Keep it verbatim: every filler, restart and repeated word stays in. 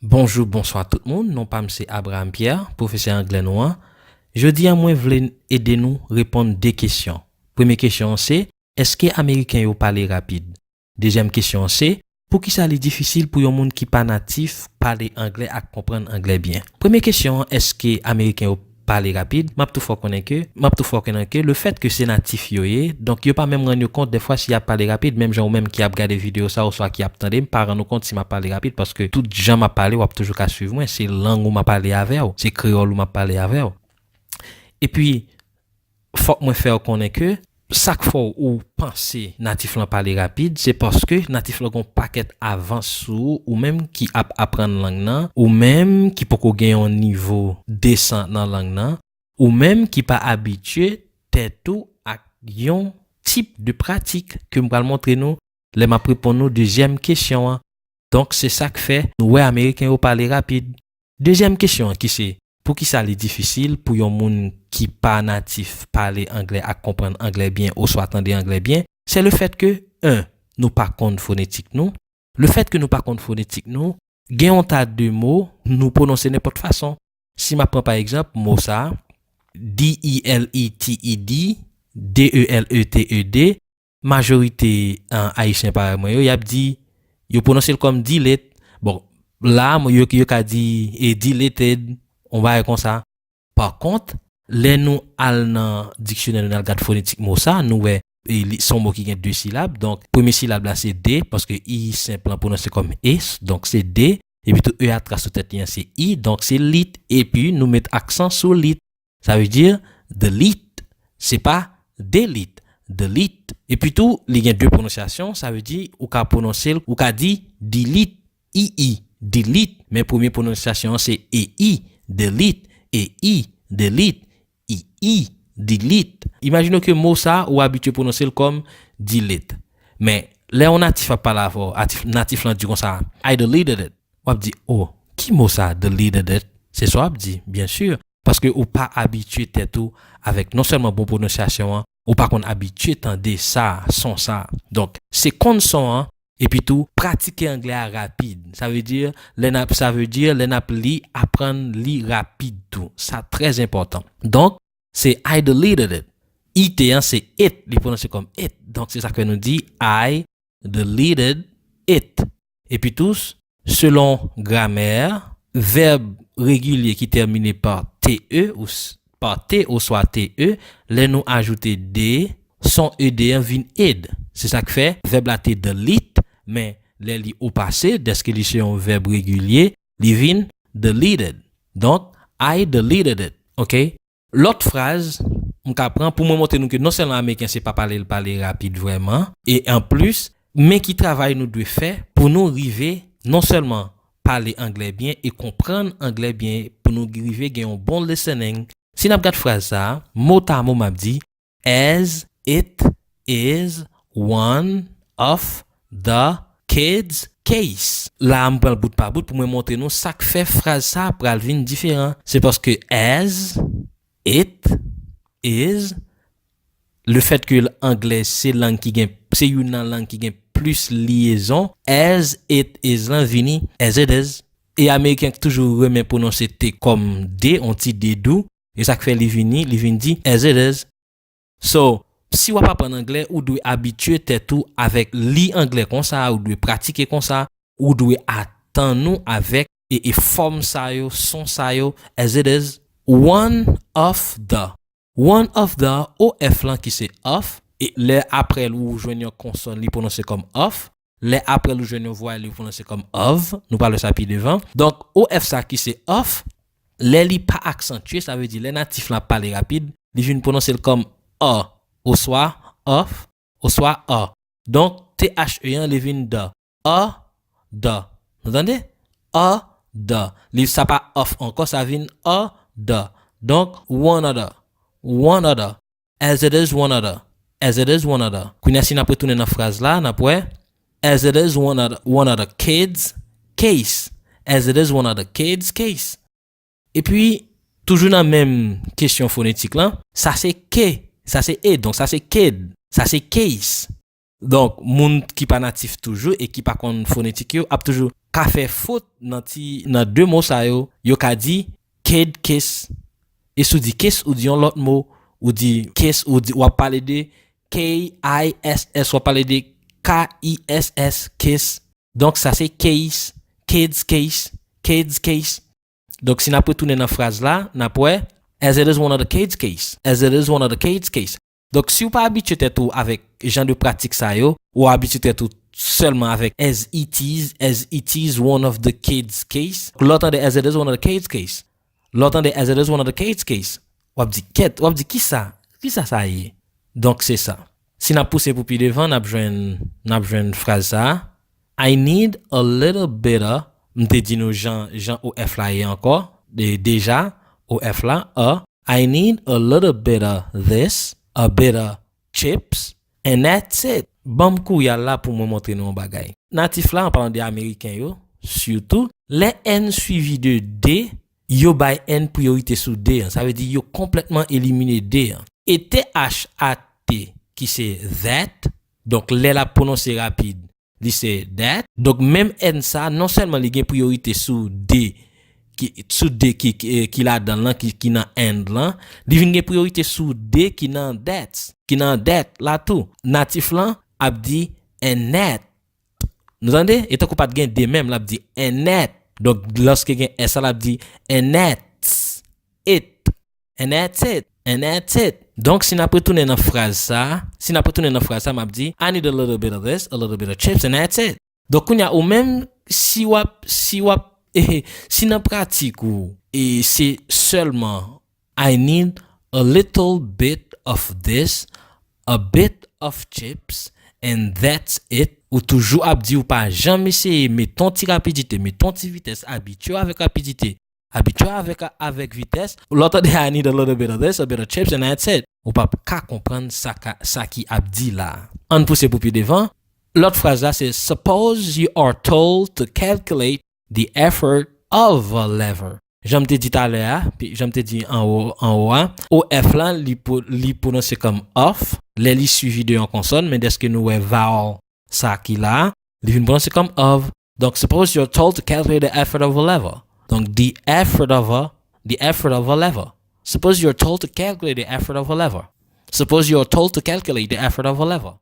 Bonjou, bonswa tout moun. Non pa m se Abraham Pierre, pwofesè anglè nou an. Jodi a, mwen vle ede nou reponn de kesyon. Premye kesyon an se, èske Ameriken yo pale rapid? Dezyèm kesyon an se, poukisa li difisil pou yon moun ki pa natif pale anglè ak konprann anglè byen? Premye kesyon an, èske Ameriken yo pale rapid? M ap tou fè w konnen ke, m ap tou fè w konnen ke lefèt ke se natif yo ye, donk yo pa menm rann yo kont dèfwa si y ap pale rapid, menm jan ou menm ki ap gade videyo sa oswa ki ap tande m, pa rann ou kont si m ap pale rapid, paske tout jan m ap pale, w ap toujou ka swiv mwen, se lang ou m ap pale avè w, se kreyòl ou m ap pale avè w. Epi, fòk mwen fè w konnen ke sa k fè w ou panse natif lan pale rapid, se paske natif lan gen yon pakèt avans sou ou, ou menm ki ap aprann lang nan, ou menm ki poko gen yon nivo desan nan lang nan, ou menm ki pa abitye tèt ou ak yon tip de pratik ke m pral montre nou lè m ap reponn nou dezyèm kesyon an. Donk, se sa k fè nou wè Ameriken yo pale rapid. Dezyèm kesyon an ki se, poukisa li difisil pou yon moun ki pa natif pale anglè ak konprann anglè byen oswa tande anglè byen? Se lefèt ke, en, nou pa konn fonetik nou. Lefèt ke nou pa konn fonetik nou, gen yon ta de mo nou pwononse nenpòt fason. Si m ap pran pa egzanp mo sa a, D E L E T E D, D E L E T E D, majorite, eh, Ayisyen parèy mwen yo, y ap di, yo pwononse l kòm dilet. Bon, la, yo, yo ka di, e, deleted, on bagay konsa. Pa kont, lè nou al nan diksyonè, nou al gad fonetik mo sa, nou wè, e, li, se yon mo ki gen de silab. Donk, premye silab la se de, paske i senp lan pwononse kòm es, donk se de. Epi tou, e a tras sou tèt li an se i, donk se lit. Epi nou met aksan sou lit. Sa vle di delete, se pa delete, delete. Epi tou, li gen de pwononsyasyon, sa vle di ou ka pwononse l, ou ka di delete, i i, delete, men premye pwononsyasyon an se e i, delete, e i, delete, i i, delete. Imajine ke mo sa ou abitye pwononse l kòm delete. Men lè yon natif ap pale avè w, atif-, natif lan di konsa, "I deleted it." W ap di, "Oh, ki mo sa, deleted it?" Se sa w ap di, byen si, paske ou pa abitye tèt ou avèk non sèlman bon pwononsyasyon an, ou pa konn abitye tande sa, son sa. Donk, se konn son an, epi tou, pratike anglè a rapid. Sa vle di, lè n ap, sa vle di, lè n ap li, aprann li rapid tou. Sa trè enpòtan. Donk, se I deleted it. It an se it, li pwononse kòm it. Donk, se sa ke nou di, I deleted it. Epi tou, selon gramè, vèb regilye ki tèmine pa T E ou s-, pa T oswa T E, lè nou ajoute D, son E D an vin ed. Se sa k fè vèb la te delete, men lè li o pase, dèske li se yon vèb regilye, li vin deleted. Donk, I deleted it. Oke? Lòt fraz, m ka pran pou mwen montre nou ke non sèlman Ameriken se pa pale l pale rapid vrèman, e anplis, men ki travay nou dwe fè pou nou rive non sèlman pale anglè byen e konprann anglè byen, pou nou rive gen yon bon listening. Si n ap gad fraz sa a, mo ta mo m ap di, "As it is one of the kids' case." La a, m pran l bout pa bout pou mwen montre nou sa k fè fraz sa a pral vin diferan. Se paske as it is, lefèt ke anglè se lang ki gen, se youn nan lang ki gen plis lyezon, as it is lan vini as it is. E Ameriken toujou renmen pwononse T kòm D, on ti D dou. E sa k fè li vini, li vin di as it is. So, si w ap aprann anglè, ou dwe abitye tèt ou avèk li anglè konsa, ou dwe pratike konsa, ou dwe atann ou avèk e, e fòm sa yo, son sa yo, as it is, one of the. One of the, O F lan ki se of, e lè apre l ou jwenn yon konsòn, li pwononse kòm of. Lè apre l ou jwenn yon vwayèl, li pwononse kòm of. Nou pral wè sa pi devan. Donk, O F sa ki se of, lè li pa aksantye, sa vle di lè natif lan ap pale rapid, li vin pwononse l kòm a, oswa of, oswa a. Donk, T H E an, li vin the. A, the. Nou tande? A, the. Li, sa pa of ankò, sa vin a, the. Donk, one other. One other. As it is one other. As it is one other. Kounye a, si n ap retounen nan fraz la, n ap wè, as it is one other, one other kid's case. As it is one other kid's case. Epi, toujou nan menm kesyon fonetik lan, sa se ke, sa se e, donk sa se kid, sa se case. Donk, moun ki pa natif toujou e ki pa konn fonetik yo ap toujou ka fè fot nan ti, nan de mo sa yo, yo ka di kid kiss. E si w di kiss, ou di yon lòt mo, ou di kiss, ou di, w ap pale de K I S S, w ap pale de K I S S, kiss. Donk, sa se case, kids case, kids case. Donk, si n ap retounen nan fraz la, n ap wè, as it is one of the kids case, as it is one of the kids case. Donk, si w pa abitye tèt ou avèk jan de pratik sa yo, ou abitye tèt ou sèlman avèk as it is, as it is one of the kids case, lè w tande as it is one of the kids case, lè w tande as it is one of the kids case, w ap di, kèt, w ap di, kisa, kisa sa ye? Donk, se sa. Si n ap pouse pou pi devan, n ap jwenn, n ap jwenn fraz sa a. I need a little bit of, m te di nou jan, jan O F la ye ankò, de, deja, O F la, a. I need a little bit of this, a bit of chips, and that's it. Ban m kouyal la pou mwen montre nou yon bagay. Natif la, an palan de Ameriken yo, sitou, lè N suivi de D, yo bay N priyorite sou D an. Sa vle di yo konplètman elimine D an. E T H A T, ki se that, donk lè l ap pwononse rapid, li se that. Donk, menm N sa, non sèlman li gen priyorite sou D, ki, sou D ki, ki, ki ladan l lan, ki, ki nan and lan, li vin gen priyorite sou D ki nan that, ki nan that la tou. Natif lan ap di and that. Nou tande? E tankou pa t gen D menm, l ap di and that. Donk, lòske gen S la, l ap di and that's it. And that's it. And that's it. Donk, si n ap retounen nan fraz sa, si n ap retounen nan fraz sa, m ap di, I need a little bit of this, a little bit of chips, and that's it. Donk, kounye a, ou menm, si w ap, si w ap, si nan pratik ou, e se sèlman, I need a little bit of this, a bit of chips, and that's it, ou toujou ap di, ou pa janm eseye met yon ti rapidite, met yon ti vitès, abitye w avèk rapidite, abitye w avèk, avèk vitès. Lè w tande I need a little bit of this, a bit of chips, and that's it. Ou p ap ka konprann sa, ka, sa ki ap di la. Ann pouse pou pi devan. Lòt fraz la, se, suppose you are told to calculate the effort of a lever. Jan m te di talè a, pi, jan m te di anwo, anwo a, O F la, li, li pwononse kòm of, lè li suivi de yon konsòn, men dèske nou wè vowel sa ki la, li vin pwononse kòm of. Donk, suppose you're told to calculate the effort of a lever. Donk, the effort of a, the effort of a lever. Suppose you're told to calculate the effort of a lever. Suppose you're told to calculate the effort of a lever.